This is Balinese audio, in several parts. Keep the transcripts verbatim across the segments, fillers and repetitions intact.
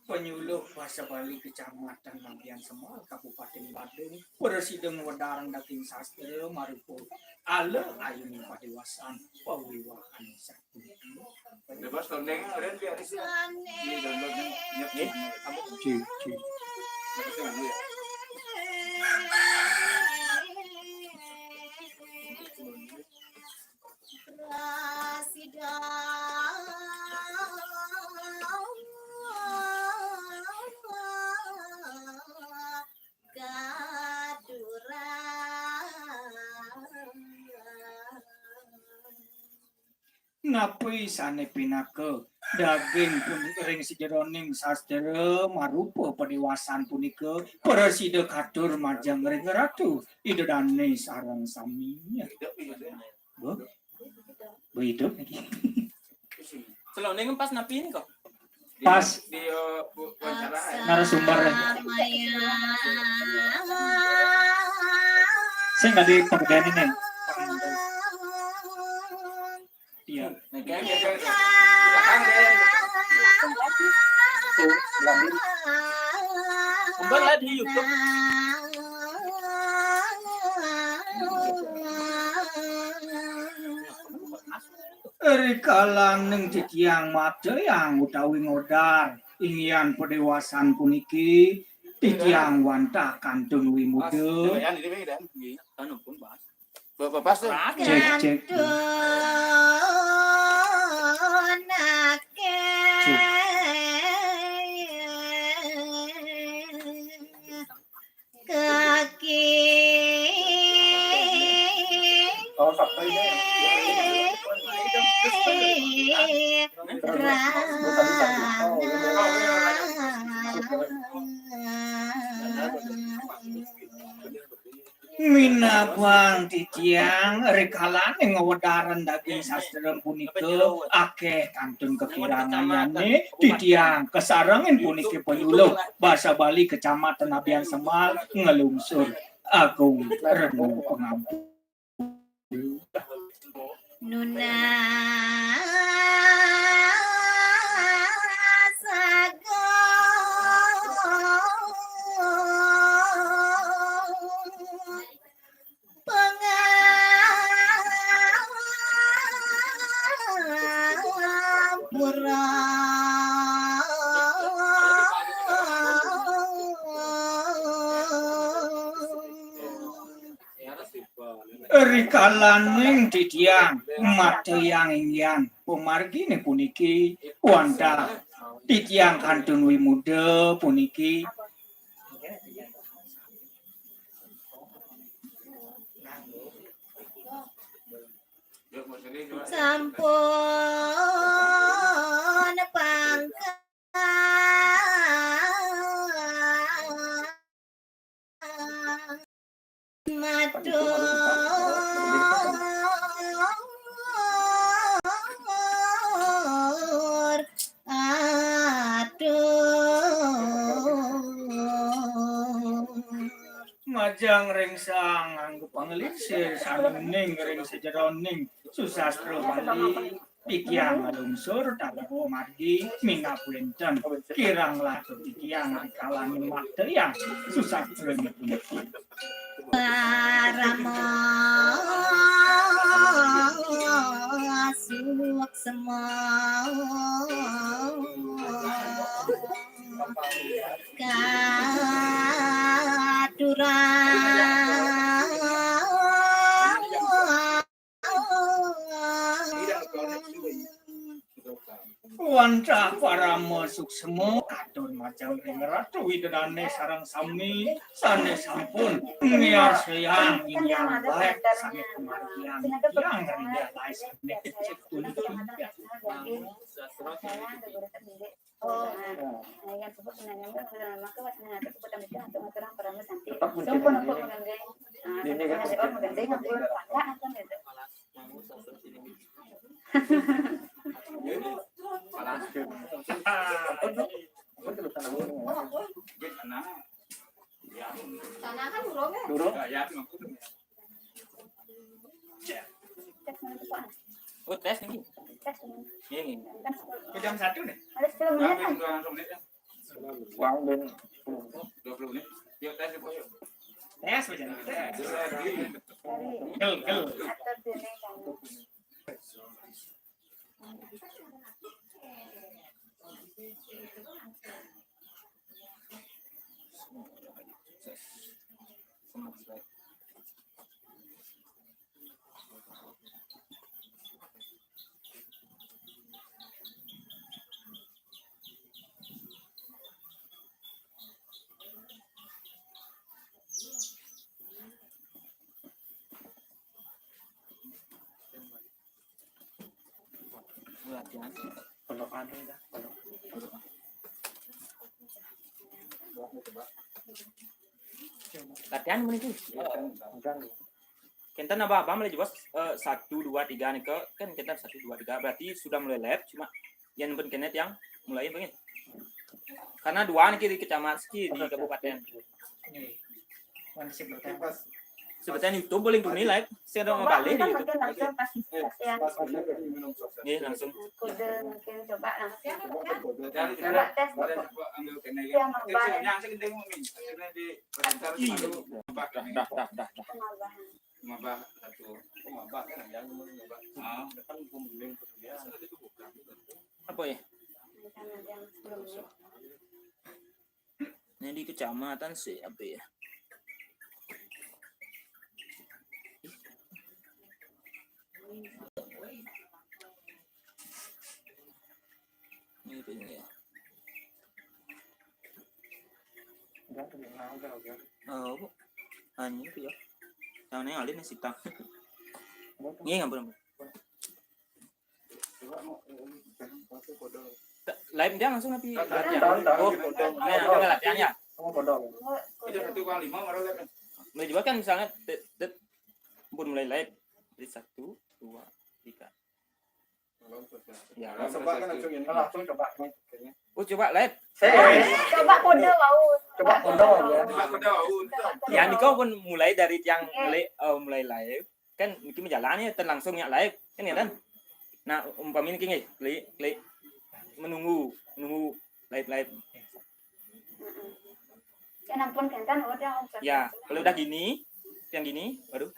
Panyuluh Basa Bali Kecamatan Nabian Semal, Kabupaten Badung, prasida ngwedarang daging sastra marupa Ala Ayuning Padiwasan Pawiwahan Sakti. Bebas, tondeng, ada di atas. Ini downloadnya. Ini, ini, apa? Cik, cik. Prasida Gadura. Napi sane pinaka daging pun ring sajeroning sastra marupa padiwasan punika, prasida katur majeng ring Ratu Ida Dane sareng sami. Bo? Bo idup lagi. Selone ngempas napi ini kok? Pas. Di, eh, bu-, wawancara. Narasumber. Saya nggak di pembagian ini. Iya. Nah, kan, ya, kan. Belakang deh. Tuh, belakang. Kembali lah di YouTube. Rikalaning titiang mateyang utawi ngodar inggihan padiwasan puniki, titiang wantah kantun wimuda. Bapak pas tuh. Cek, cek. Kantun ake. Cek. Kaki. Minabang titiang rikalaning ngwedarang daging sastra punika akeh kantun kakirangannyane, titiang kasarengin puniki panyuluh basa Bali Kecamatan Nabian Semal nglungsur agung rena pangampura. Nunas agung pangampura. Rikalaning titiang mateyang inggihan pamargine puniki, wantah titiang kantun wimuda puniki. Sampun pangkat matur atur. Majeng ring Sang Angga Panglingsir sane uning ring sajeroning susastra Bali. Titiang nglungsur taler pamargi minab wenten kirang langkung titiang rikalaning mateyang susastra puniki. Parama suksma katurang. Wantah parama suksma katur majeng ring Ratu Ida Dane sareng sami sane sampun miarsayang inggihan baek sane pamargiang titiang ring dalem sane becik puniki. Oh, nah, yang sebut nanya maka wacana nanti sebutan itu untuk ngaturang parama santi. Tetap sampun mencari diri. Menggendeng. Nah, ini kan menggendeng, menggendeng, ampun, pangkat, ampun, gitu. Tanah kan durung, ya? Durung. Oh, tes nih. Tes nih. Ini. Ke jam satu nih. Ada sepuluh menit kan? Dua puluh menit. Uang dan Dua puluh menit. Yuk tes yuk. Tes aja. Tes. Dari Gel gel. atur diri kan. Latihan. Pondok anu dah. Pondok. Latihan mana itu? Enggak. Kenten apa apa mulai jebos eh, satu dua tiga nih ke kan kenten satu dua tiga berarti sudah mulai live cuma yang pun kenet yang mulai pengen karena dua nih di kecamatan sih di kabupaten Nih. Mana sih berapa? sebutan YouTube boleh guni live saya udah mau balik Kan di mungkin YouTube langsung pas pas ya. Ini langsung Kode mungkin coba langsung. Dan Coba tes. dan gua ambil kena Yang mabah. Yang saya gede mau min. Karena di komentar satu mabah dah dah dah dah dah Pemabahan. mabah satu. Mabah kan yang mau mabah. Ah, depan gua belum punya. apa ya Misalnya yang sebelumnya. Ini di kecamatan sih apa ya? Ini apa ini ya? Enggak ada yang mau enggak enggak. Oh, bu. Anjing itu ya. Yang ini alin sih tak. Ini ampun ampun. Live dia langsung tapi latihan. Tahu, tahu. Oh, nah, ada latihan ya. Kamu bodong. Gua Itu kode satu kali lima baru lihat. Boleh juga kan misalnya tet tet pun mulai live di satu dua tiga. Ya, Coba kan langsung ini. Langsung coba nih kayaknya. Oh coba live. Saya Coba kode mau. Coba bodong ya. Ya ini kau pun mulai dari tiang mulai eh, mulai live kan ini menjalani kan langsung ya live kan ya kan. Nah umpamanya gini klik klik menunggu menunggu live live Ya ampun kan kan udah. Ya, kalau udah gini, yang gini, baru.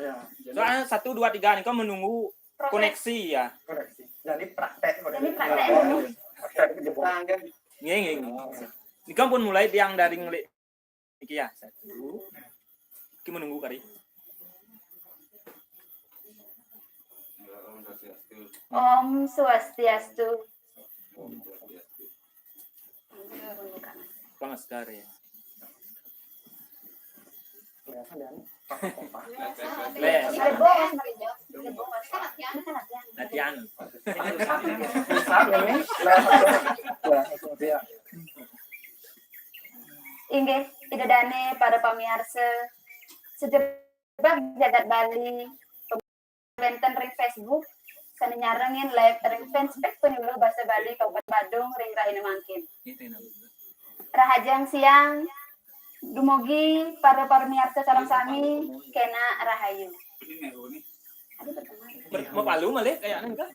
Ya. Soalnya satu dua tiga nih kan menunggu koneksi ya. Koreksi. Jadi praktek. Jadi praktek dulu. Praktek jebol. Nggih, nggih. Ini kan pun mulai tiang dari ngelik. Iki ya, satu. Iki menunggu kali. Om Swastiastu. Panas sekali ya. Ada bonus mari jawab. Ada bonus. Ini kan latihan. Latihan. Saat ini. Nah, itu dia. Inggih, Ida Dane para pamiarsa. Sejebak jagat Bali wénten ring Facebook sané nyarengin live ring fanspage Penyuluh Basa Bali Kabupaten Badung ring rahina mangkin. Rahajeng siang dumugi para pamiarsa sareng sami kena rahayu. Aduh, berteman. Ber- Mau palu malih kayaknya enggak?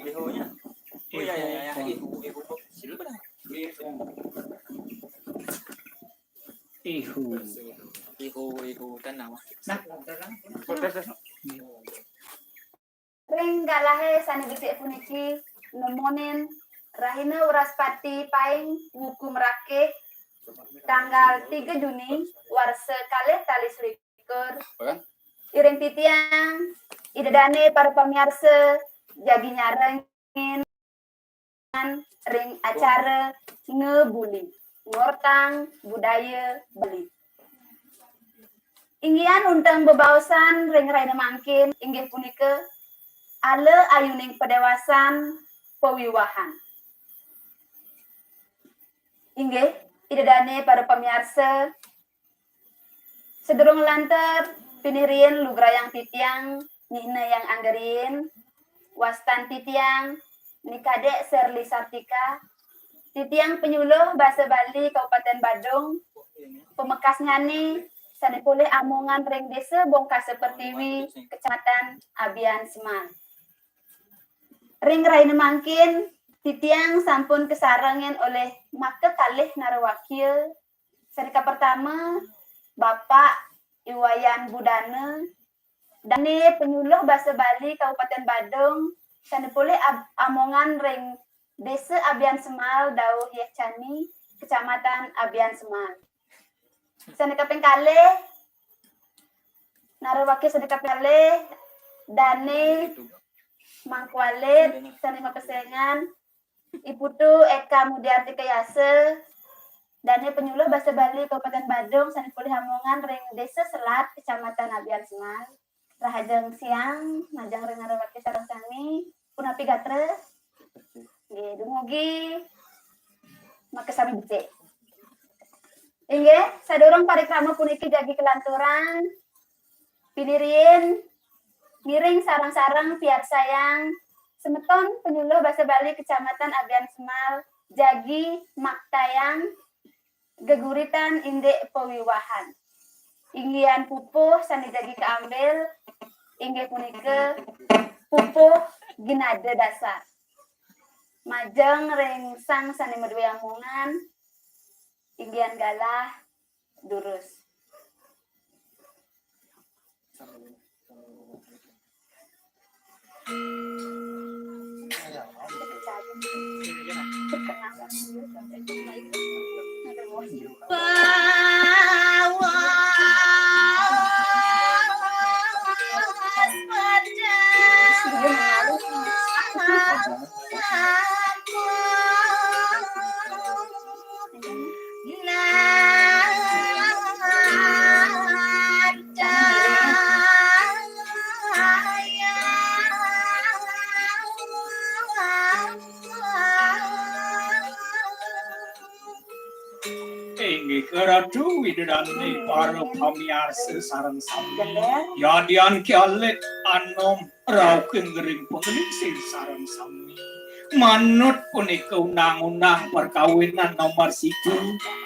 Behonya. Oh ya ya ya ya. Ibu ibu sini pada. Ihu. Ihu ihu kan nama. Ring galahé sané becik puniki nemonin rahina Wraspati paing wuku mrakeh tanggal tiga Juni warsa kalih tali selikur. Iring titiang Ida Dane para pamiarsa jagi nyarengin ring acara ngebuli ngortang budaya Bali. Inggihan unteng bebaosan ring rahina mangkin inggih punika ala ayuning padewasan pawiwahan. Inggih, Ida Dane para pamiarsa, sadurung lantur pinih riin lugrayang titiang nyihna yang anggeriin, wastan titiang Ni Kadék Serli Sartika, titiang penyuluh basa Bali Kabupaten Badung, pamekasnyané sané polih amongan ring Désa Bongkasa Pertiwi, Kecamatan Abiansemal. Ring rahina mangkin, titiang sampun kasarengin olih makakalih narwakya. Sané kapertama, Bapak I Wayan Budana, dané panyuluh basa Bali Kabupatén Badung, sané polih ab-, amongan ring Désa Abiansemal, Dauh Yéh Cani, Kecamatan Abiansemal. Sané kaping kalih, narwakya sané kaping kalih, dané mangkualit, sané mapesengan, I Putu Eka Mudiarti Kayasa, dané panyuluh basa Bali Kabupatén Badung, sané polih amongan ring Désa Selat, Kecamatan Abiansemal. Rahajeng siang, majeng ring narwakya sareng sami. Punapi gatra? Nggih, dumugi makasami becik. Inggih, sadurung parikrama puniki jagi kalanturang, pinih riin, ngiring sareng-sareng piarsayang semeton panyuluh basa Bali Kecamatan Abiansemal jagi maktayang geguritan indik pawiwahan. Inggihan pupuh sané jagi kaambil, inggih punika pupuh ginada dasar. Majeng ring sang sané madué amongan, inggihan galah durus. Inggih Ratu Widodane, para pamiarsa sareng sami. Yadian ki alit anom rauh ing ring panglingsir sareng sami. Manut punika undang-undang perkawinan nomor siji,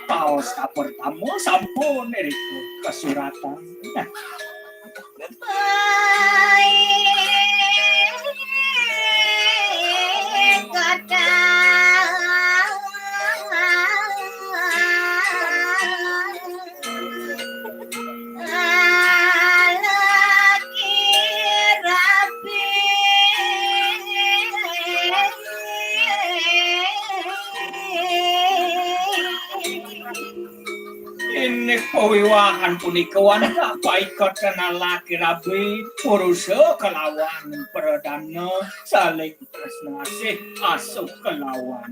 paos kapertama sampun irika kasuratan. Indik pawiwahan punika wantah paiketan alaki rabi, purusa kalawan pradana saling tresna asih asuh kalawan.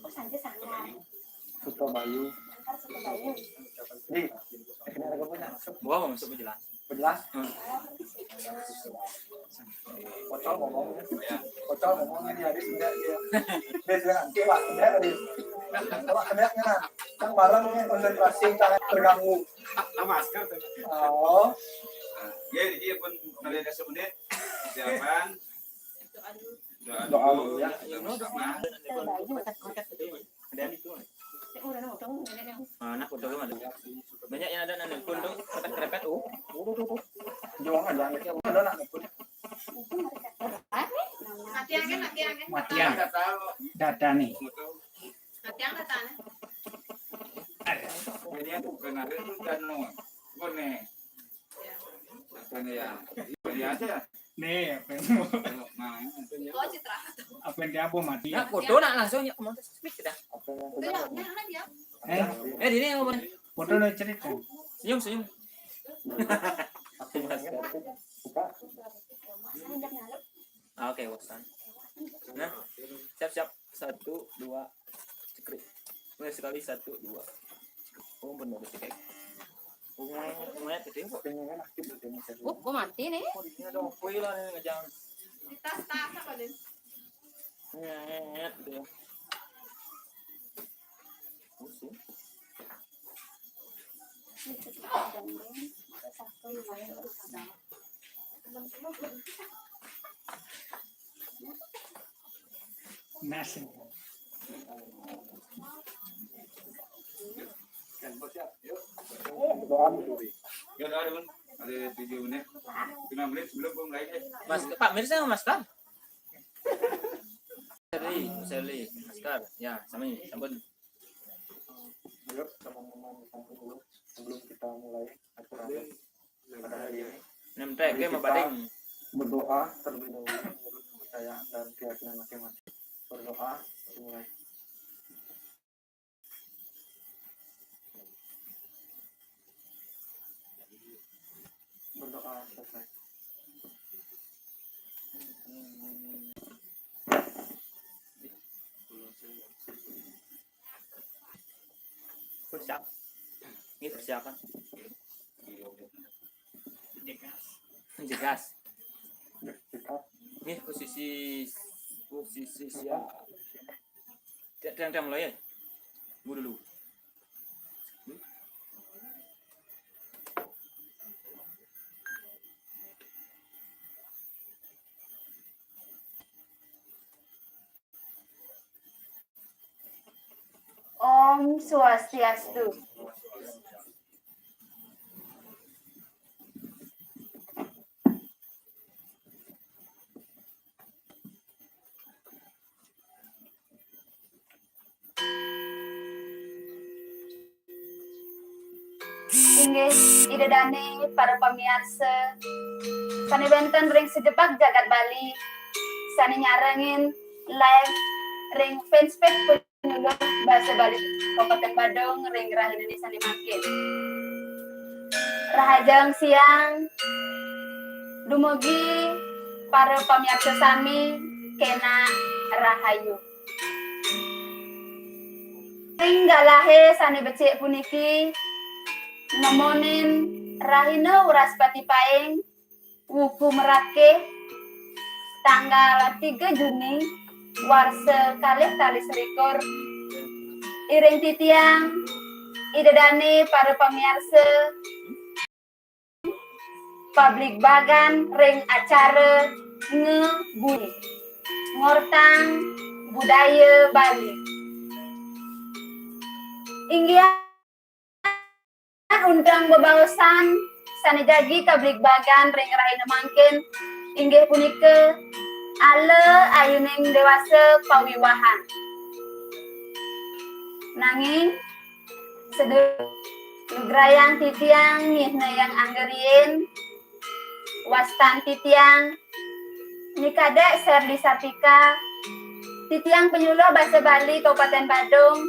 Oh, saja sangat. Suto Bayu. Angkar Suto Bayu. Di, ini ada punya. Wah, masuk jelas. Jelas? Hmm. Pocol ngomong. Pocol ngomong ini hari sudah dia. Dia sudah nanti, Pak. Dia hari. Kalau ada kan, kan malam ini konsentrasi, cara terganggu. Ah, masker tuh. Oh. Nah, ya, jadi pun dari ada semenit. Silakan. Doa dulu, ya. Sama. Anak udah belum ada. Banyak yang ada anak pun tuh, kerepet-kerepet, oh. Juang ada anak yang ada anak pun. Matiang, kan, matiang, kan? Matiang. Nggak tahu. Data nih. Matiang datanya. Ini aku kenalin kan, no. Gone. Apa nih ya? Ini aja. Nih, apa yang mau? Mau, apa nih? Oh, Citra. Apa yang dia mau mati? Nah, foto nak langsung ya, mau speak dah. Apa yang mau? Udah, ya, udah, dia. Eh? Eh, ini yang apa nih? Foto nih cerita. Senyum, senyum. Aku masker. Buka. Ah, oke, bosan. Nah, siap, Siap, satu, dua, cekrik. Mulai sekali, satu, dua. Oh, benar, cekrik. Oh, ngeliat gitu ya, kok. Oh, kok mati nih? Oh, di sini ada kuil lah nih, ngejang. Di tas-tas apa, Din? Ngeliat gitu ya. Pusing. Nasib. Kan bos ya, yuk. Oh, doa dulu. Ya udah, Bun. Ada tujuh menit. Lima menit sebelum gue mulai deh. Mas, Pak Mirsa, Mas Kar. Seli, Seli, Mas Kar. Ya, sami, sampun. Yuk, teman-teman, kita dulu sebelum kita mulai acara pada hari ini. Nem tek, oke, Mbak Bading. Berdoa terlebih dahulu menurut kepercayaan dan keyakinan masing-masing. Berdoa dimulai. Berdoa selesai. Persiap. Ini persiapan. Jegas. Ini posisi posisi siap. Tidak, tidak, tidak mulai ya. Tunggu dulu. Om Swastiastu. Inggih, Ida Dane para pamiarsa sane wenten ring sajebag jagat Bali sane nyarengin live ring fanspage Penyuluh Basa Bali Kabupaten Badung ring rahina sane mangkin. Rahajeng siang dumugi para pamiarsa sami, kenak rahayu. Ring galahe sane becik puniki nemonin rahina Wraspati Paing, wuku merakeh, tanggal tiga Juni warsa kalih tali selikur. Iring titiang Ida Dane para pamiarsa pabligbagan ring acara ngebunyi ngortang budaya Bali. Inggih unteng bebaosan sane jagi kabligbagan ring rahina mangkin inggih punika ala ayuning dewasa pawiwahan. Nanging sedurung nugrayang titiang nyihnayang angga riin, wastan titiang Ni Kadek Serli Sartika, titiang Penyuluh Basa Bali Kabupaten Badung,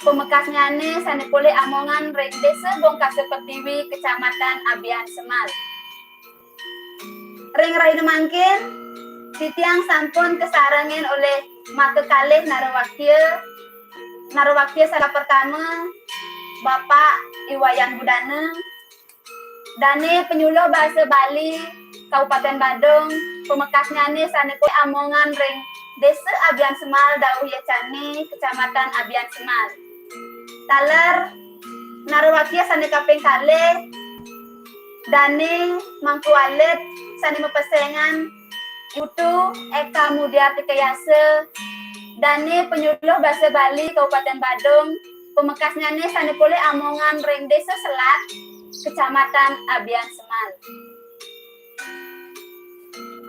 pamekasnyane sane polih amongan ring Desa Bongkasa Pertiwi, Kecamatan Abian Semal. Ring rahina mangkin, titiang sampun kasarengin olih maka kalih narawakya. Narawakya sane pertama, Bapak I Wayan Budana, Dane Penyuluh Basa Bali Kabupaten Badung, pamekasnyane sane polih amongan ring Desa Abian Semal, Dauh Yecane, Kecamatan Abian Semal. Taler narawakya sane kaping kalih, Dane Mangku Alit sane mapesengan Putu Eka Mudiarti Kayasa, Dane Penyuluh Basa Bali Kabupaten Badung, pamekasnyane sane polih amongan ring Desa Selat, Kecamatan Abian Semal.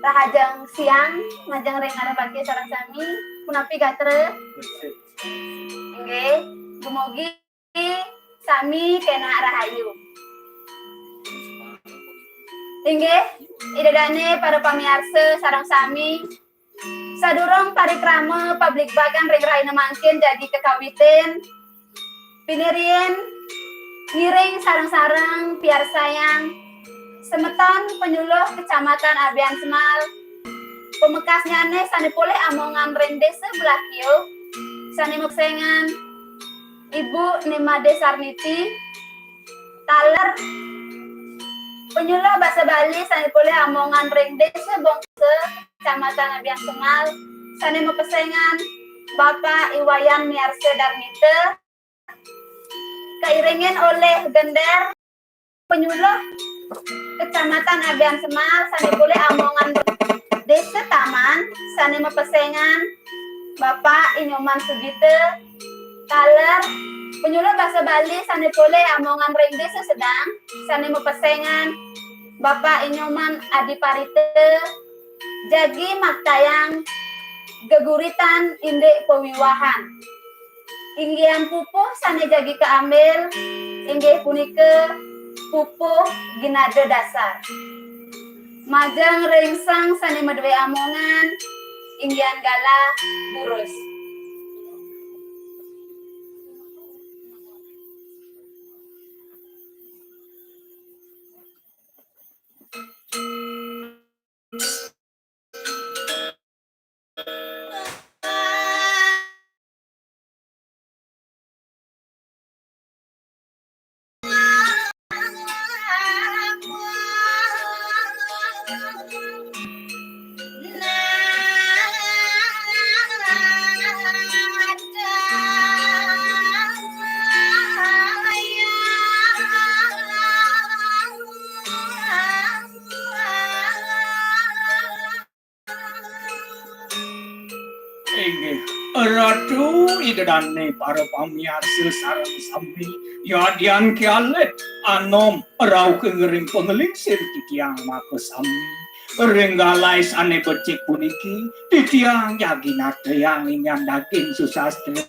Rahajeng siang majeng ring narawakya sareng sami, punapi gatra? Inggih, dumugi sami kenak rahayu. Inggih, Ida Dane para pamiarsa sareng sami, sadurung parikrama pabligbagan ring rahina mangkin jagi kakawitin, pinih riin ngiring sareng-sareng piarsayang semeton Penyuluh Kecamatan Abian Semal Pamekasnyané sané polih amongan ring désa Blakio, sané mapesengan Ibu Ni Madé Sarniti, taler penyuluh basa Bali sané polih amongan ring Désa Bongsa, Kecamatan Abiansemal, sané mapesengan Bapak I Wayan Miarsa Darmita, kairingin olih gender penyuluh Kecamatan Abiansemal sané polih amongan Désa Taman, sané mapesengan Bapak I Nyoman Sugita, taler penyuluh basa Bali sané polih amongan ring Désa Sedang, sané mapesengan Bapak I Nyoman Adiparita, jagi maktayang geguritan indik pawiwahan. Inggihan pupuh sané jagi kaambil inggih punika pupuh ginada dasar. Majeng ring sang sané madué amongan, inggihan galah durus. Inggih, Ratu Ida Dané, para pamiarsa sareng sami, yadian ké alit anom rauh ring panglingsir titiang makasami. Ring galahé sané becik puniki, titiang jagi naktayang inggihan daging susastra.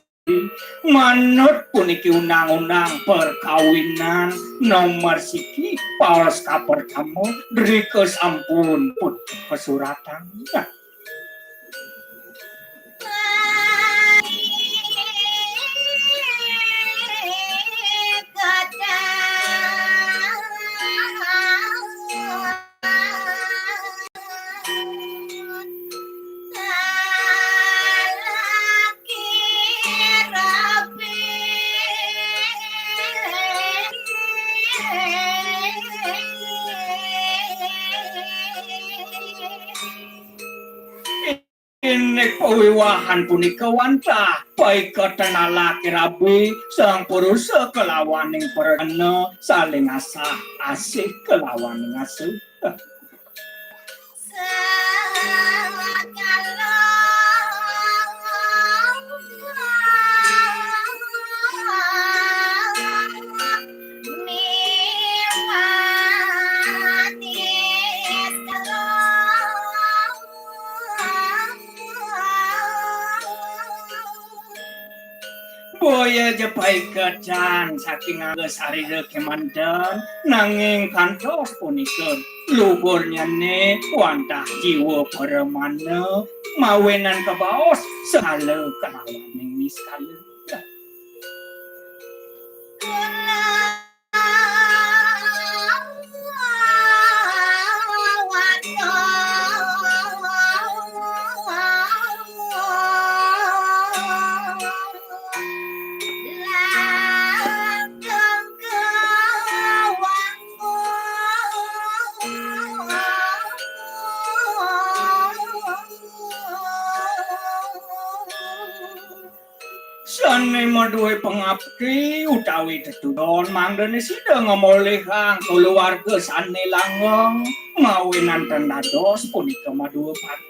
Manut puniki undang-undang perkawinan nomor siki, paos kapertama, drika sampun pun kasuratang. Indik pawiwahan punika wantah paiketan alaki rabi, sang purusa kalawaning pradana saling asah asih kalawaning asih. Boya ja paiketan saking angga sarira kémanten, nanging kantos punika luhurnyané wantah jiwa pramana, mawinan kabaos sekala kalawaning niskala. Sané madué pangapti utawi tetujon, mangdané sida ngamolihang kulawarga sané langgeng, mawinan tan dados punika madué pati.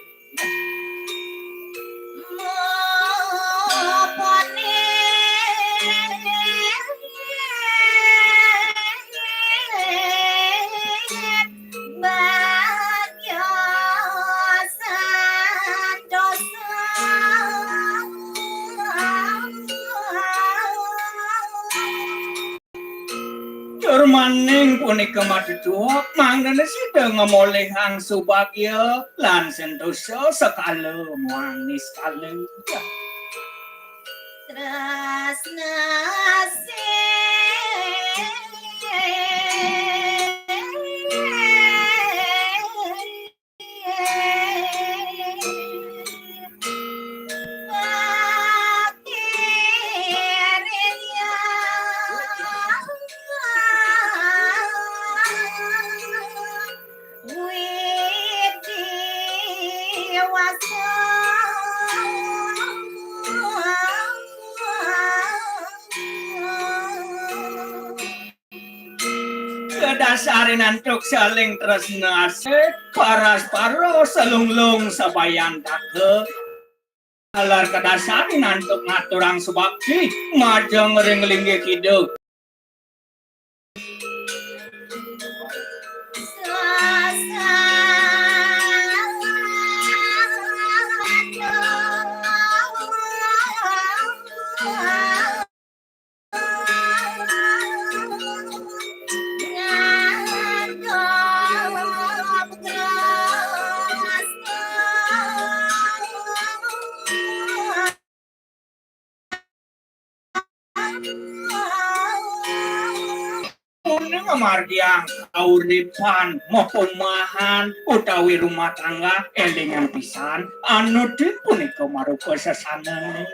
Tur maning punika matetuek, mangdané sida ngamolihang subagya lan sentosa sekala muang niskala. Tresna sih. Sarinantuk saling tresna asih, paras-paros salunglung sabayantaka. Taler kadasarinantuk ngaturang subakti majeng ring linggih kidul. Mun ngamargiang kauripan, mapumahan, utawi rumah tangga, élingang pisan, anu ting punika marupa sesanané.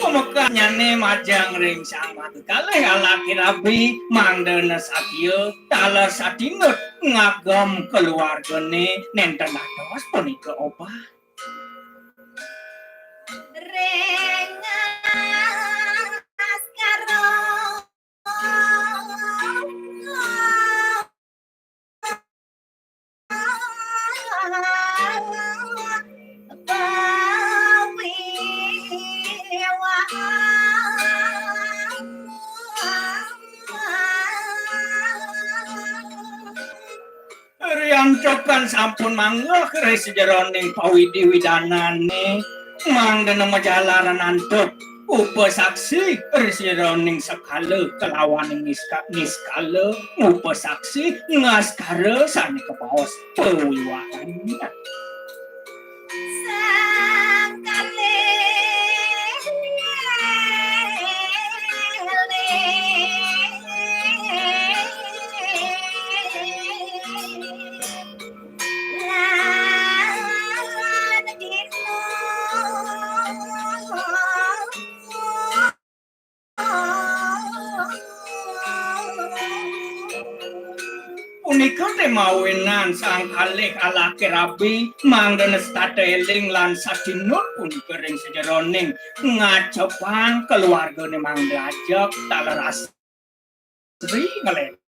Pamekannyané majeng ring sang kalih alaki rabi, mangdana satia, taler satinut ngagem kaluargané nénten dados punika obah. Ring askara. Riantukan sampun manggeh ring sajeroning pawidi-widanané, mangdana majalaran antuk upasaksi ring sajeroning sekala kalawaning niska-, niskala, ngupasaksi ngaskara sané kabaos pawiwahan. Punika té mawinan sang kalih alaki rabi, mangdana setata éling lan satinut punika ring sajeroning ngacepang kaluargané mangda ajeg, taler asri ngelédang.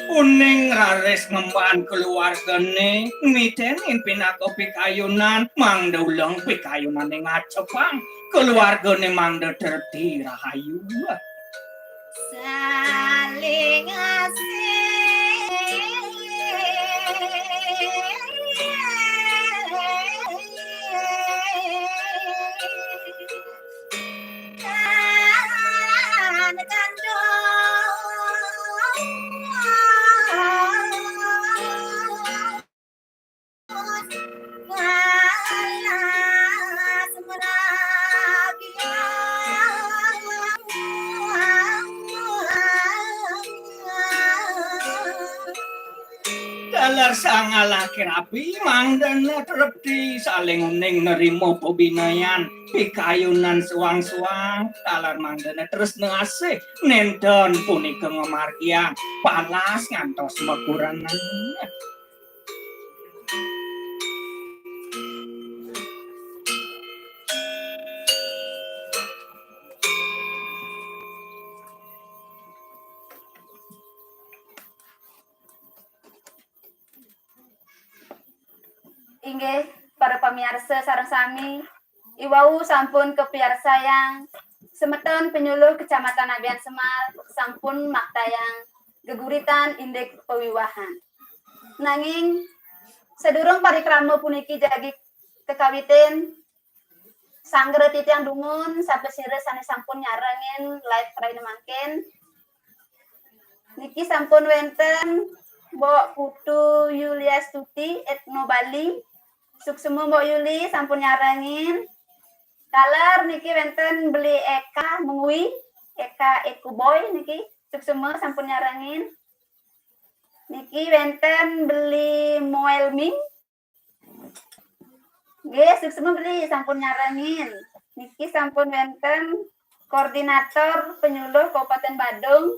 Uning raris ngemban kaluargané, miténin pinaka pikayunan, mangda uleng pikayunané ngacepang, kaluargané mangda trepti rahayu. Saling asih. Taler sang alaki rabi mangdana trepti saling uning nerima pabinayan pikayunan suang-suang, taler mangdana tresna asih nénten punika ngamargiang palas ngantos makurenan. Inggih, para pamiarsa sareng sami, iwau sampun kapiarsayang semeton penyuluh Kecamatan Abian Semal sampun maktayang geguritan indik pawiwahan. Nanging sadurung parikrama puniki jagi kakawitin, sanggra titiang dumun, sapasira sané sampun nyarengin live rahina mangkin. Niki sampun wénten Mbok Putu Yuliastuti, Etno Bali. Suksma Mbok Yuli sampun nyarengin. Taler niki wenten Beli Eka Mengwi, Eka Ekuboy niki. Suksma sampun nyarengin. Niki wenten Beli Moelmi. Nggih, suksma Beli sampun nyarengin. Niki sampun wenten Koordinator Penyuluh Kabupaten Badung,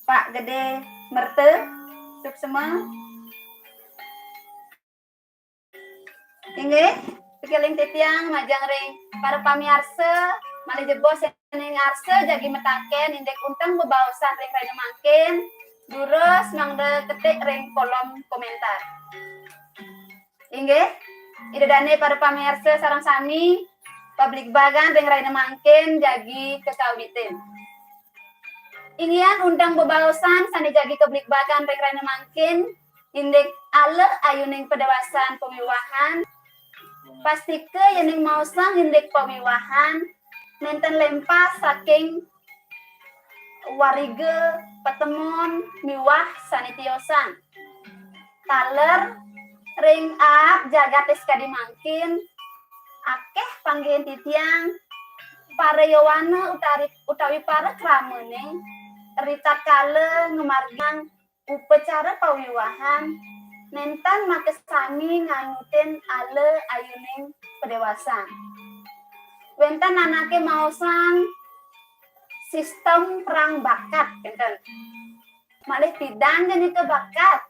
Pak Gede Merte. Suksma. Inggih, kekiring titiang majeng ring para pamiarsa, malih jebos ring arsa jagi mataken indik unteng bebaosan ring rahina mangkin, durus mangda ketik ring kolom komentar. Inggih, Ida dane para pamiarsa sareng sami, pabligbagan ring rahina mangkin jagi kakawitin. Inggihan unteng bebaosan sane jagi kabligbagan ring rahina mangkin, indik ala ayuning padewasan pawiwahan, pastika yening maosang indik pawiwahan, nenten lempas saking wariga, patemon, miwah sane tiosan. Taler ring aab jagate sakadi mangkin, akeh panggihin titiang para yowana utari, utawi para kramane ritatkala ngamargiang upacara pawiwahan, nenten makasami nganutin ala ayuning padewasan. Wenten anake maosang sistem perang bakat, wenten. Malih pidan nika bakat.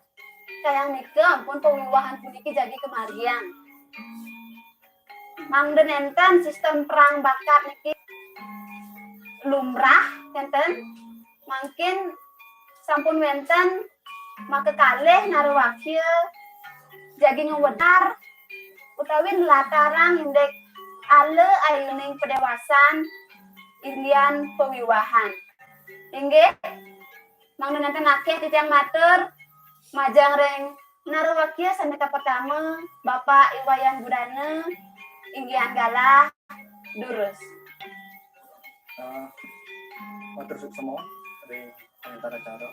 Kayang nika ampun pawiwahan puniki jagi kamargiang. Mangda nenten sistem perang bakat niki lumrah, nenten. Mangkin sampun wenten maka kalih narawakya jagi ngwedar utawi nlatarang indik ala ayuning padewasan inggihan pawiwahan. Inggih, mangda nenten akeh titiang matur majeng ring narawakya sane kapertama, Bapak I Wayan Budana, inggihan galah durus. Eh, matur suksma ring komentar acara.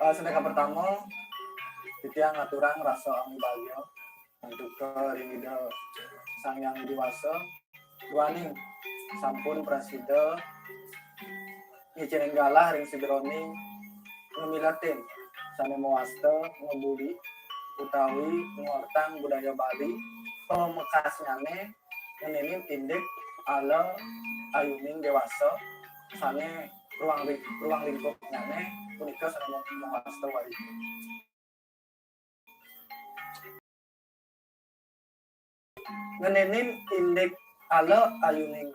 Eh, sane kapertama, titiang ngaturang rasa angubagia antuk ring Ida Sang Hyang Widi Wasa, duaning sampun prasida ngicénin galah ring sajeroning ngamiletin sané mawasta ngebuli utawi ngortang budaya Bali, pamekasnyané ngenénin indik ala ayuning déwasa sané ruang ling-, ruang lingkupnyané punika sané mawasta wariga. Ngenénin indik ala ayuning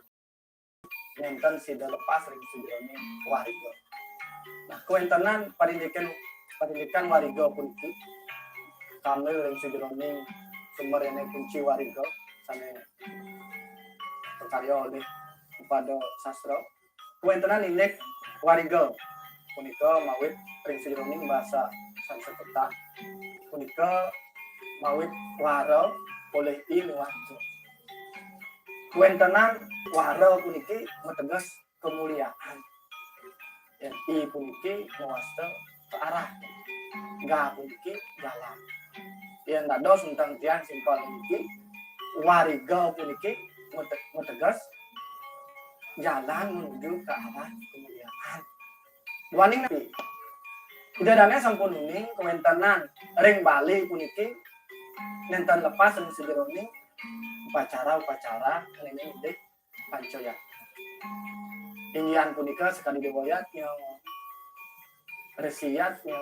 nénten sida lepas ring sajeroning wariga. Nah, kawéntenan parindikan, parindikan wariga puniki kambil ring sajeroning sumber éné kunci wariga sané kakarya olih Upada Sastra. Kawéntenan indik wariga punika mawit ring sajeroning basa Sanskerta punika mawit wara polih i miwah ja. Kawéntenan wara puniki mateges kamuliaan. Yén i puniki mawasta kaarah. Ga puniki jalan. Yén dados unteng tiang simpel puniki, wariga puniki mate-, mateges jalan menuju ke arah kemuliaan. Duaning napi? Ida dané sampun uning kawéntenan ring Bali puniki nénten lepas ring sajeroning upacara-upacara ngenénin indik panca yatna. Inggihan punika sakadi déwa yatna, resi yatna,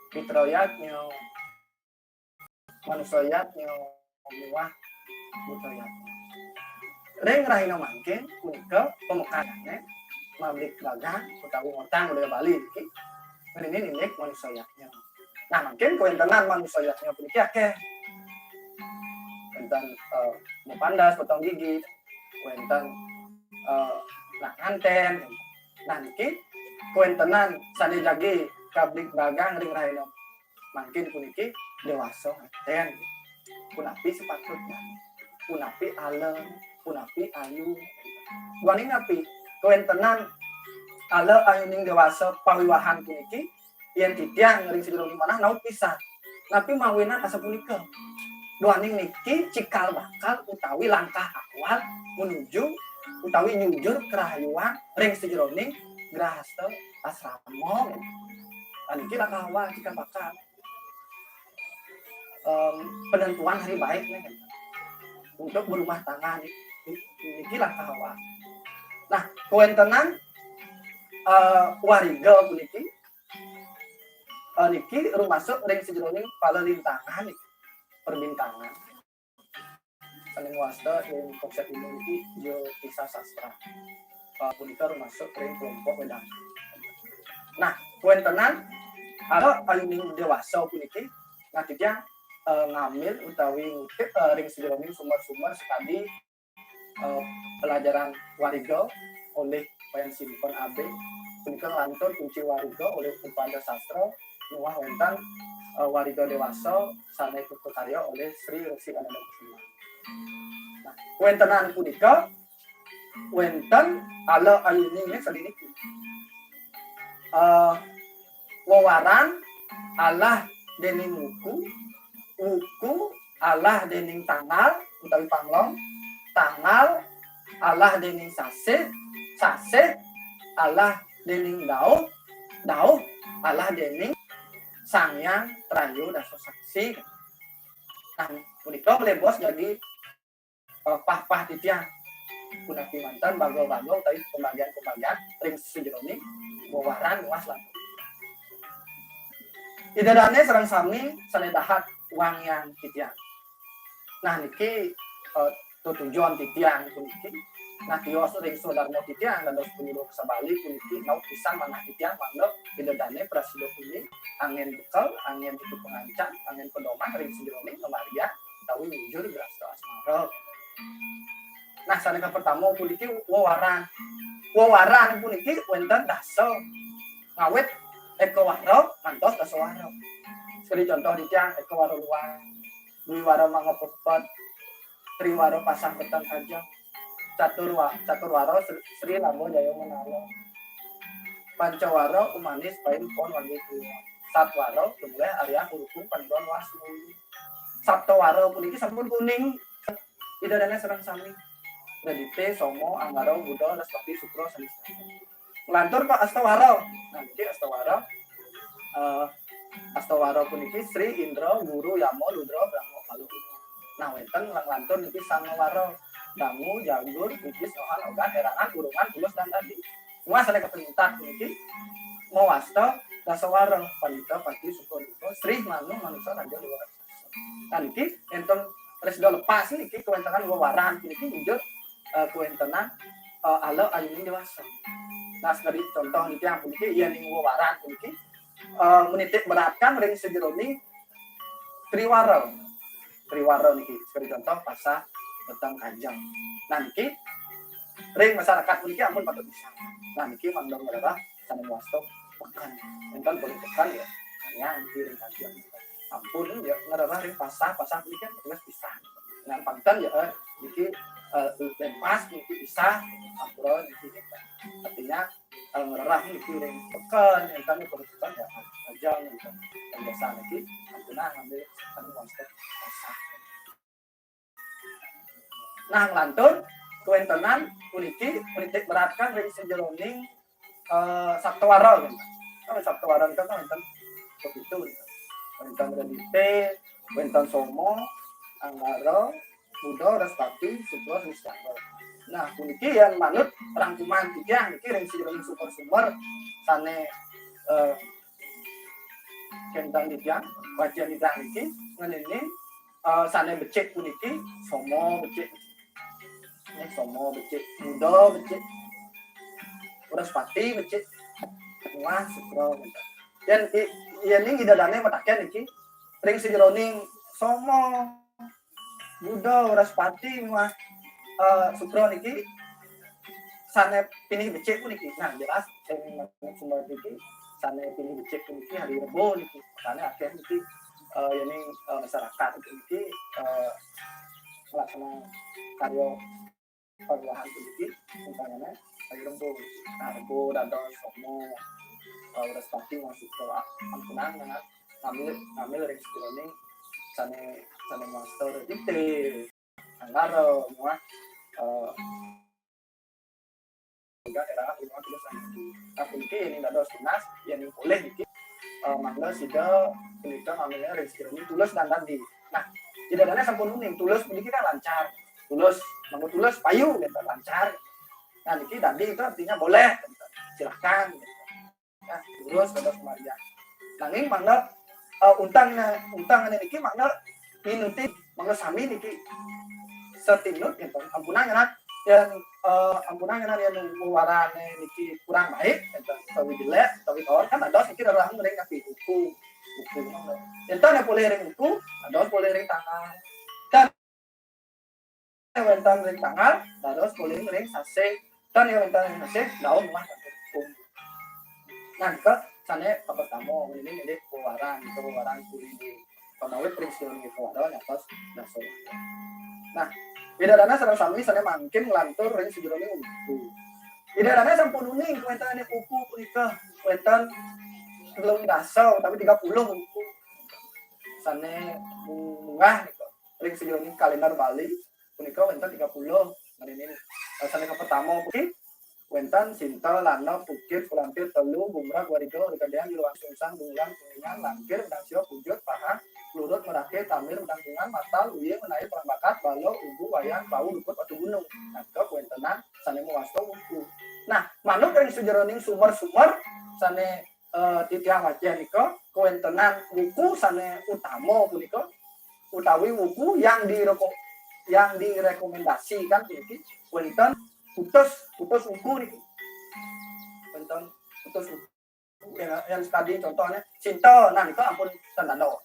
pitra yatna, manusa yatna, miwah buta yatna. Ring rahina mangkin punika pamekasnyané mabligbagang utawi ngortang budaya Bali niki ngenénin indik manusa yatna. Nah, mangkin kawéntenan manusa yatna puniki akéh. Wénten, eh, mapandas, potong gigi, wénten, eh, nak ngantén. Nah, niki kawéntenan sané jagi kabligbagang ring rahina mangkin puniki déwasa ngantén. Punapi sepatutnya, punapi ala, punapi ayu. Duaning napi? Kawéntenan ala ayuning déwasa pawiwahan puniki Yén titiang ring sajeroning manah naut pisan. Napi mawinan asapunika? Duaning niki cikal bakal utawi langkah awal menuju utawi nyujur karahayuan ring sajeroning grahasta asrama. Nah, niki langkah awal cikal bakal. Em, penentuan hari baik nih, untuk berumah tangga nih. Niki langkah awal. Nah, kawéntenan eh, wariga puniki eh, niki rumasuk ring sajeroning palalintangan niki, perbintangan. Sané mawasta ing konsép indik niki Jyotisha Sastra. Eh, punika rumasuk ring kelompok Wedanta. Nah, kawéntenan ala ayuning déwasa puniki, nah, titiang eh, ngambil utawi ngutip eh, ring sajeroning sumber-sumber sakadi eh, pelajaran wariga olih Wayan Simpon A B. Punika nglantur kunci wariga olih Upada Sastra, miwah wénten eh, wariga déwasa sané kakarya olih Sri Resi Ananda Kusuma. Nah, kawéntenan punika wénten ala ayuning sakadi niki. Eh, wewaran alah déning wuku, wuku alah déning tanggal utawi panglong, tanggal alah déning sasih, sasih alah déning dauh, dauh alah déning Sang Hyang Trayo Dasa Saksi. Nah, punika malebos jagi eh, pah-pah titiang. Punapi manten baga-baga utawi pembagian-pembagian ring sajeroning wewaran luas lan. Ida dané sareng sami sané dahat wangiang titiang. Nah, niki eh, tetujon titiang puniki. Nah, tios ring swadarma titiang dados panyuluh basa Bali puniki naut pisan manah titiang mangda Ida dané prasida puniki anggén bekel, anggén itu pangancan, anggén pedoman ring sajeroning ngamargiang utawi nyujur grahasta asmara. Nah, sané kapertama puniki wewaran. Wewaran puniki wénten dasa. Ngawit ékawara ngantos dasawara. Sakadi contoh titiang ékawara luang, dwiwara mangapepet, triwara pasah peteng kajeng, caturwa-, caturwara Sri, Sri Lamba Jaya Menala, pancawara umanis pain pon wagi tua, satwara tumulih Arya Kurukung Panduan Wasmu. Saptawara puniki sampun kuning. Ida dané sareng sami. Redité, Soma, Anggara, Buda, Wraspati, Sukra, Sanistana. Nglantur ka Astawara. Nah, niki Astawara. Eh, Astawara puniki Sri, Indra, Guru, Yama, Ludra, Brahma, Kalu. Nah, wénten nglantur niki Sangawara. Dangu, Jagur, Bugis, Nohan, Ogan, Érangan, Urungan, Bulus, Dandadi. Wah, sané kapintas puniki mawasta dasawara, Pandita, Pati, Suka, Duka, Sri, Manu, Manusa, Raja, Déwa, Raksasa. Nah, niki énten prasida lepas niki kawéntenan wewaran niki inggih eh, kawéntenan eh, ala ayuning déwasa. Nah, sakadi contoh niki, ampun niki, yén ing wewaran puniki eh, menitik beratkan ring sajeroning triwara. Triwara niki, sakadi contoh pasah peteng kajeng. Nah, niki ring masyarakat puniki ampun patut pisan. Nah, niki mangda ngrereh sané mawasta peken. Énten polih peken ya. Nah, niki ring kajeng. Ampun ya ngrereh ring pasah, pasah puniki kan tugas pisah. Nah, pangten ya eh, niki eh, lempas niki pisah, ampura niki. Artinya eh, ngrereh niki ring peken, énten niki polih peken ya. Aja niki. Biasa niki ampun ngambil sané mawasta pasah. Nah, nglantur kawéntenan puniki menitik beratkan ring sajeroning eh, saptawara, kan. Kan saptawara itu kan wénten begitu. Wénten Redité, wénten Soma, Anggara, Buda, Wraspati, Sukra, Sanistana. Nah, puniki yén manut rangkuman titiang niki ring sajeroning sumber-sumber sané eh, kénten titiang, wajan titiang niki ngenénin eh, sané becik puniki, Soma becik. Nih, Soma becik, Buda becik, Wraspati becik, muah Sukra becik. Yén i-, yén ing Ida dané mataken niki, ring sajeroning Soma, Buda, Wraspati, muah eh, Sukra niki sané pinih becik puniki. Nah, jelas sing sumber niki sané pinih becik puniki hari Rebo niki. Sané akéh niki eh, yén ing eh, masyarakat niki eh, melaksana karya pawiwahan puniki umpamane hari Rebo. Nah, Rebo dados Soma. eh, Wrespati masuk ke ampunang, nah, ngambil, ngambil ring sajeroning sane, sane master gitu. Anggar, eh, muah, eh, juga era lima tulus anu. Nah, puniki yen dados tunas, yen polih niki, eh, mangda sida punika ngambilnya ring sajeroning tulus dan dadi. Nah, ida dane sampun uning, tulus puniki kan lancar. Tulus, mangda tulus, payu, gitu, lancar. Nah, niki dadi itu artinya boleh, gitu. Silakan, gitu. Ya, tulus dados pamargi. Nanging mangda, eh, untang, untang niki mangda minuti, mangda sami niki satinut, gitu. Ampunang, nah, yen, eh, ampunang, nah, yen wewarane niki kurang baik, gitu, utawi jelek, utawi kawan, kan dados niki rerahang ring kaki wuku, wuku mangda. Enten polih ring wuku, dados polih ring tangan. Tan wenten ring tangan, dados polih ring sasih. Tan wenten ring sasih, dados muah kaki wuku. Nah, nika sane kapertama, ini milih wewarang, itu wewarang kulini. Pamawit ring sajeroning ika wada ngantos dasa. Nah, Ida dane sareng sami sane mangkin nglantur ring sajeroning wuku. Ida dane sampun uning kawentane wuku punika wenten telung dasa utawi tiga puluh wuku. Sane munggah nika ring sajeroning kalender Bali punika wenten tiga puluh. Ngerini, eh, sane kapertama puniki wenten sinta, lanep, ukir, kulantir, telu, gumrag, wariga, warigadean, jero wangsungsang, bungulan, kuningan, langkir, medang sia, pujut, pahang, klurut, merake, tamir, medang tungan, matal, uye, menawi, perang bakat, bala, ubu, wayan, pau, lukut, watu gunung. Nah, nika kawentenan sane mawasta wuku. Nah, manut ring sajeroning sumber-sumber sane, eh, titiang wacah nika, kawentenan wuku sane utama punika utawi wuku yang direko-, yang direkomendasikan niki wenten kutus, kutus wuku niki. Wenten kutus wuku yang, yang tadi contohnya sinta, nah nika ampun ten dados.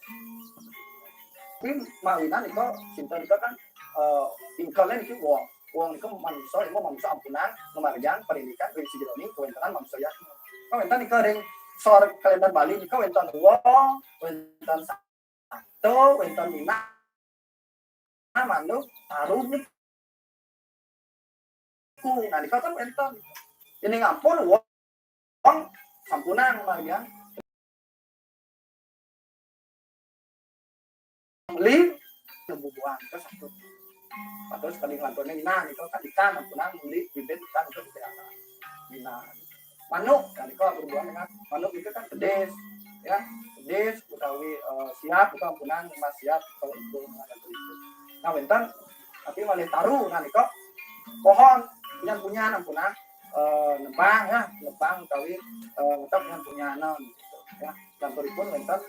Tapi mawinan nika sinta nika kan, eh, ingkele niki wong. Wong nika manusa, imo manusa ampunang ngamargiang parindikan ring sajeroning kawentenan manusa yatma. Kawenten nika ring sor kalender Bali nika wenten wong, wenten to, wenten minah, manuk, taru niku. Nah, nika kan wenten. Ini ngampun wong sampunang margiang meli bubuhan ke satu. Atau sekali ngelanturnya minah, nika kan ikan, sampunang meli bibit ikan untuk dipelihara. Minah. Manuk, nah, nika berhubungan dengan manuk itu kan pedis, ya, pedis utawi, eh, siap, itu ampunang, mas siap kalau itu ada itu. Nah, wenten, tapi malih taru, nah, nika pohon, punyan-punyan ampunang, eh, nebang, ya, nebang utawi, eh, ngetep punyan-punyanan, gitu, ya. Lanturipun wenten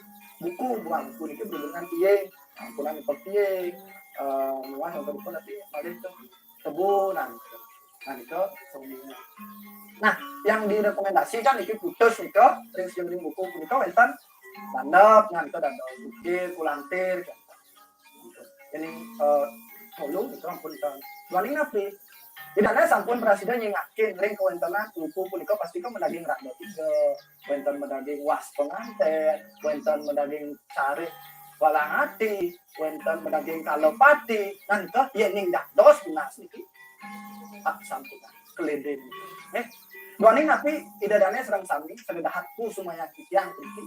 buku, buah buku niki berhubungan piye, ampunang nyekel piye, eh, muah lanturipun tapi malih itu tebu, nah, gitu. Nah, nika semuanya. Nah, yang direkomendasikan niki kutus nika, ring sajeroning wuku punika wenten lanep, nah, nika dados ukir, kulantir, gitu. Ini, eh, tolu, nika ampun ten. Duaning napi? Ida dane sampun prasida nyingakin ring kawentenan wuku punika pastika madaging randa tiga, wenten madaging was penganten, wenten madaging sarih walang ati, wenten madaging kalapati, nah nika yening dados tunas niki. Tak sampunang keleden. Eh, duaning napi Ida dane sareng sami, sane dahat kusumayang titiang niki.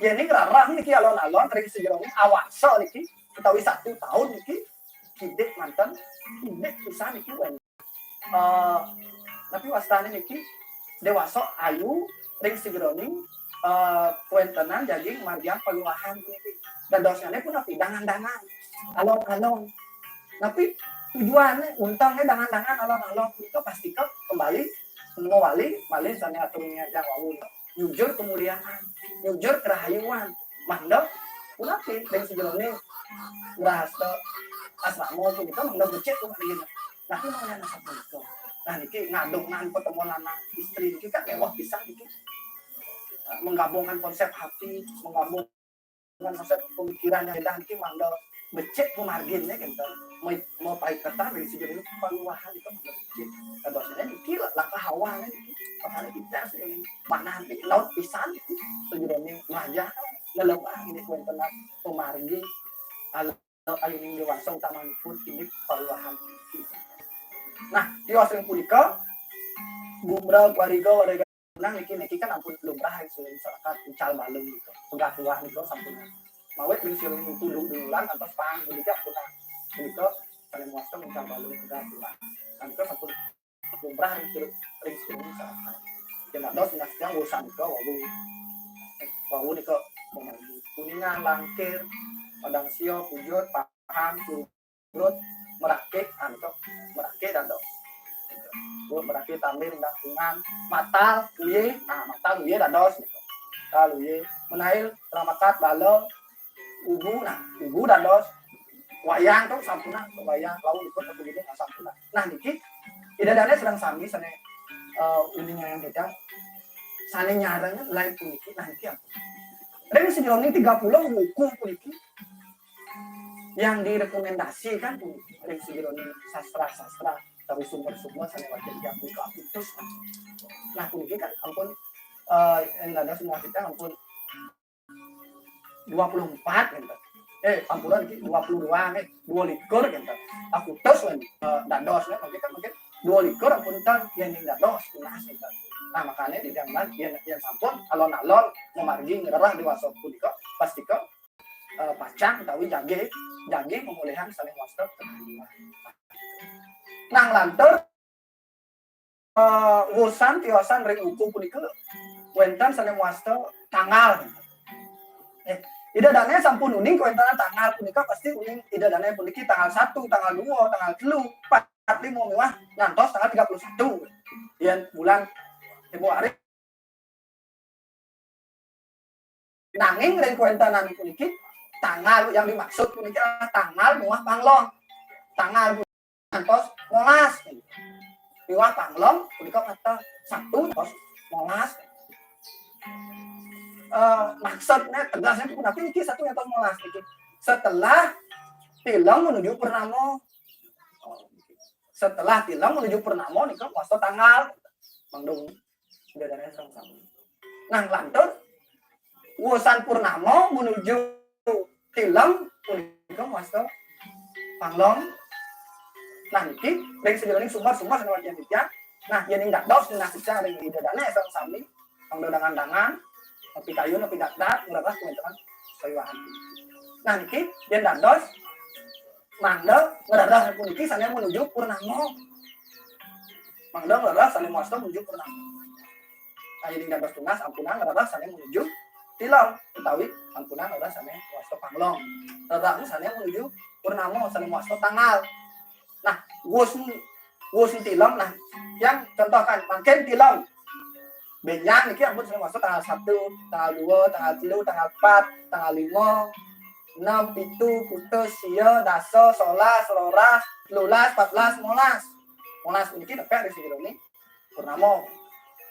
Yening rarah niki alon-alon ring sajeroning awasa niki, utawi satu tahun niki, kidik manten, kidik pisan niki wen-, eh, napi wastane niki dewasa ayu ring sajeroning, eh, kawentenan daging margiang paluahan puniki. Dadosnyane punapi dangan-dangan, alon-alon. Napi tujuannya, untungnya dangan-dangan, alon-alon. Itu pasti ke kembali, mawali, malih sane aturnya yang wau. Nyujur kemuliaan, nyujur kerahayuan. Mangda, punapi, ring sajeroning grahasta asrama punika mangda becik tuh, gitu. Nah, ini mau nanya sama itu. Nah, niki ngadongan pertemuan lanang istri niki kan mewah pisan niki. Menggabungkan konsep hati, menggabungkan konsep pemikiran yang beda niki mangda becik pamargine, gitu. Mau, mau paiketan ring sajeroning paluahan itu mangda becik. Dadosnya niki langkah awal niki. Makanya kita sih manah niki laut pisan niki. Sajeroning wayah lelebah ini kawentenan pamargi. Ayuning dewasa utamanipun indik paluahan. Nah, tiwas ring punika, gumrag wariga, wariga Nah, niki niki kan ampun lumrah ring siring masyarakat ical balung nika. Pegat tuah nika sampun. Mawit ring siring tulung duluran kantos pang puniki ampun. Punika sané mawasta ical balung pegat tuah. Nah, nika sampun lumrah ring siring ring siring masyarakat. Yen dados nyaksiang wusan nika wau. Wau nika Kuningan, Langkir, Padang Sia, Pujut, Pahang, Brut, Merakih, antuk, Merakih dados. Brut, Merakih, Tambin, Dangkungan, Matal, Uye, nah, Matal, Uye dados. Matal, Uye, Menail, Ramakat, Bala, Ubu, nah, Ubu dados. Wayang tu sampunang, wayang, lawan ikut aku gini, nah, sampunang. Nah, niki, Ida Dane sedang sami, sané, eh, uning yang kita, sané nyarang, lain puniki, nah, niki apa? Ring sejeroning tiga puluh buku puniki, yang direkomendasikan puniki ring sejeroning sastra-sastra utawi sumber-sumber sané wajib diaku kaputus. Nah, puniki kan ampun, eh, yang ada semua kita ampun dua puluh empat gitu. Eh, ampun, iki dua puluh dua nih, dua likur gitu. Kaputus kan, eh, dados ya, mungkin kan mungkin dua likur ampun tang yang dados tunas gitu. Nah, makanya di zaman yang, yang sampun alon-alon memargi ngererah dewasa punika, pastika eh, pacang utawi jagi, jagi memulihang sané mawasta. Nah, nglantur, eh, wusan tiosan ring wuku punika wénten sané mawasta tanggal. Eh, Ida Dane sampun uning kawéntenan tanggal punika, pasti uning Ida Dane puniki tanggal satu, tanggal dua, tanggal telu, empat, lima miwah ngantos tanggal tiga puluh satu. Yen bulan Februari. Nanging ring kawéntenan puniki, tanggal yang dimaksud puniki adalah tanggal miwah panglong. Tanggal ngantos molas. Miwah panglong punika kata satu ngantos molas. Eh, maksudnya tegasnya punapi niki satu ngantos molas niki. Setelah tilem menuju purnama. Setelah tilem menuju purnama nika mawasta tanggal. Mangda Ida Dane sareng sami. Nah, lantur wusan purnama menuju tilem punika mawasta panglong. Nah, niki ring sajeroning sumber-sumber sané wajib titiang. Nah, yéning dados nah titiang ring Ida Dane sareng sami, mangda dangan-dangan, nepi kayun, nepi dakdak, ngrereh kuwi teman sawiwahan. Nah, niki yén dados mangda ngrereh puniki sané menuju purnama. Mangda ngrereh sané mawasta menuju purnama. Nah, yéning dados tunas ampunang ngrereh sané menuju tilem utawi ampunang ngrereh sané mawasta panglong. Rereh sané menuju purnama sané mawasta tanggal. Nah, wus wus tilem, nah, yang contohkan mangkin tilem. Bénjang niki ampun sané mawasta tanggal satu, tanggal dua, tanggal telu, tanggal empat, tanggal lima, enam, pitu, kutus, sia, dasa, solas, roras, telulas, patbelas, molas. Molas puniki nepek ring sajeroning purnama.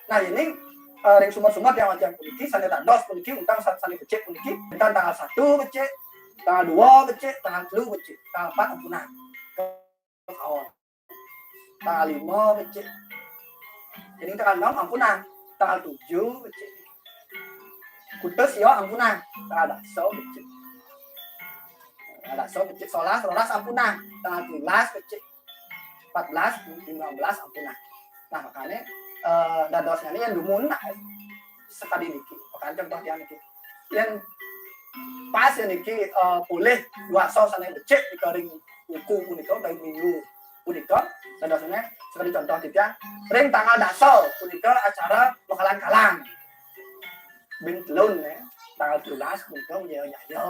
Nah, ini, eh, ring sumber-sumber yang wajah puniki sané dados puniki untang sa-, sané becik puniki, wénten tanggal satu becik, tanggal dua becik, tanggal telu becik, tanggal empat ampunang. Kaon. Tanggal lima becik. Jadi tanggal enam ampunang. Tanggal tujuh becik. Kutus sia ampunang. Tanggal dasa becik. Tanggal dasa becik, solas, roras ampunang. Tanggal tujuh belas becik. Empat belas, lima belas ampunang. Nah, makanya, eh, dados ngene yang dumun nah, sekali niki. Makanya contoh yang niki. Yang pas yang niki, eh, polih dasa sané becik ring wuku punika, utawi minggu punika, dadosné sekali contoh titiang, ring tanggal dasa punika acara Makalan Kalang. Bing telun, ya. Tanggal tujuh belas punika Jaya Jaya.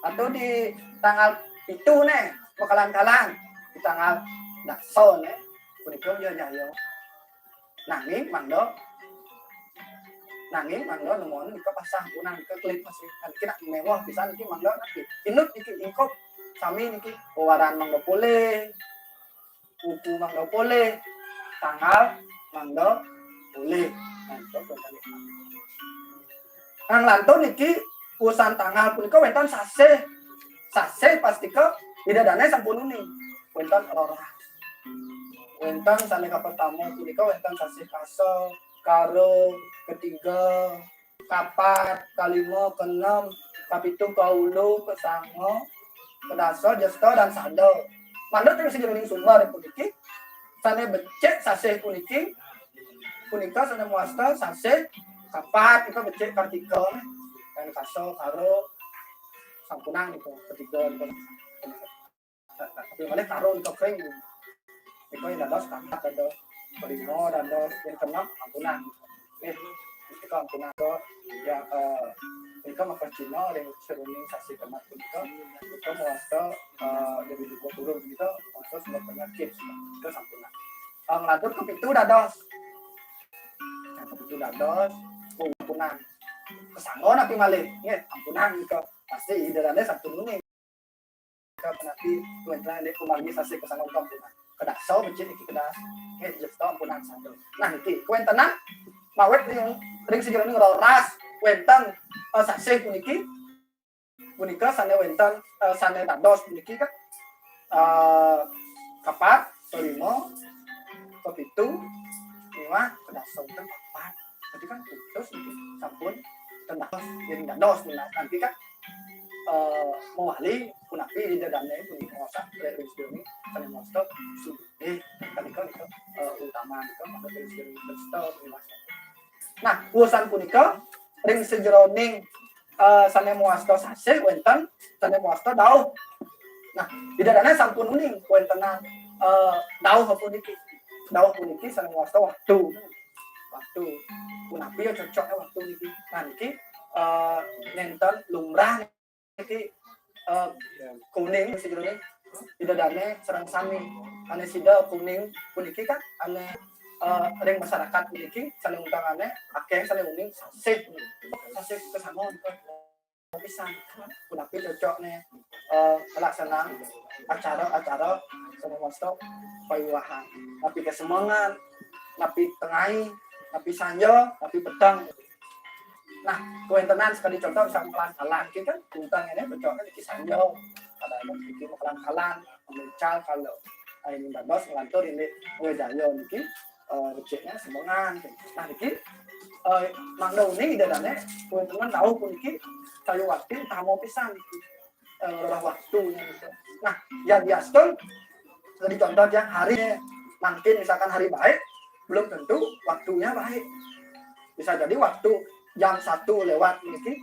Atau di tanggal pitu né, Makalan Kalang. Di tanggal dasa né, punika Jaya Jaya. Nanging mangda, nanging mangda nemonan nika pasah punang nika kelip masih. Kan kena mewah pisan niki mangda niki. Inut niki ingkup sami niki. Wewaran mangda polih. Wuku mangda polih. Tanggal mangda polih. Nah, itu pun tadi. Nah, nglantur niki usan tanggal punika wénten sasih. Sasih pastika Ida Dane sampun uning. Wénten roras. Wénten sané kapertama punika wénten sasih Kasa, Karo, ketiga, kapat, kalima, keenam, kapitu, kaulu, kasanga, kadasa, Jesta, dan Sada. Manut ring sajeroning sumber puniki, sané becik sasih puniki punika sané mawasta sasih kapat nika becik kartika, dan kasa karo sampunang nika katiga nika. Tapi malih karo nika kering. Nika yang dados kapat dados lima dados yang keenam ampunang. Eh, nika ampunang nika ya eh nika maka Cina yang seruning sasih kamat nika. Nika mawasta eh jadi duka turun nika mawasta sebab penyakit nika sampunang. Eh, ngelantur ke pitu dados. Nah, ke pitu dados ampunang. Kesangga napi malih? Nggih, ampunang nika. Pasti ida dané sampun uning. Nika punapi kuéntenan dék kumargi sasih kesangga ampunang. Kedasa becik niki kedas. Nggih, jepto ampunang sandal. Nah, niki kuéntenan mawit ring ring sajeroning roras wénten eh, sasih puniki. Punika sané wénten eh, sané dados puniki kan eh, kapat, kelima, kepitu, miwah kedasa wénten papat. Jadi kan putus niki sampun ten dados, jadi dados nanti kan eh, mawali punapi di dadané punika masak rezeki sané mawasta sugih. Kan nika nika eh, utama nika maka rezeki mawasta. Nah, urusan punika ring sajeroning eh, sané mawasta sasih wénten sané mawasta dauh. Nah, di dadané sampun uning wéntenan eh, dauh puniki. Dauh puniki sané mawasta waktu. Waktu. Punapi ya cocoknya waktu niki. Nah, niki eh, nénten lumrah niki eh, kuning sajeroning di dadané sareng sami. Ané sida kuning puniki kan ané eh, ring masyarakat puniki sané undangané akéh sané uning sasih. Sasih kesangga pisan. Punapi cocokné eh, ngelaksanaan acara-acara sané mawasta pawiwahan. Napi kasemengan, napi tengai, napi sanja, napi peteng. Nah, kawéntenan sakadi contoh misalkan kalan-kalan, kita kan tentang ini cocokné niki sanja. Ada niki kalan-kalan, mencal kalau ini dados ngelantur ini Wedaya niki eh, beciknya semengan. Nah, niki eh, mangda uning ida dané kuéntenan dauh puniki kayuwakti utama pisan niki. Eh, rerah waktunya gitu. Nah, ya biasa jadi contoh yang hari mungkin misalkan hari baik belum tentu waktunya baik. Bisa jadi waktu jam satu lewat niki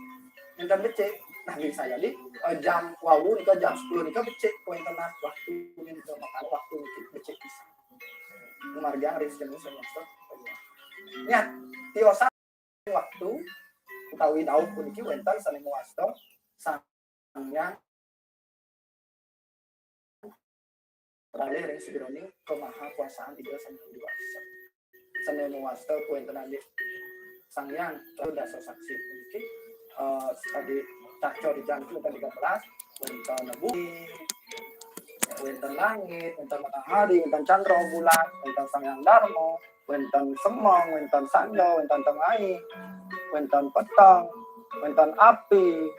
nénten becik. Nah, bisa jadi eh, jam wawu nika jam sepuluh nika becik kuéntenan waktu nika makanya waktu niki becik pisan. Kumargiang ring sajeroning sané mawasta. Nya, tiosan waktu utawi dauh puniki wénten sané mawasta Sang Hyang Ralih ring sajeroning kamahakuasaan Ida Sang Hyang Widi Wasa. Sané mawasta kuéntenan Sang Hyang Ratu Dasa Saksi puniki eh, tadi caca di jam tiga belas wénten bumi, wénten langit, wénten matahari, wénten candra bulan, wénten Sang Hyang Darma, wénten semeng, wénten sanja, wénten tengai, wénten peteng, wénten api,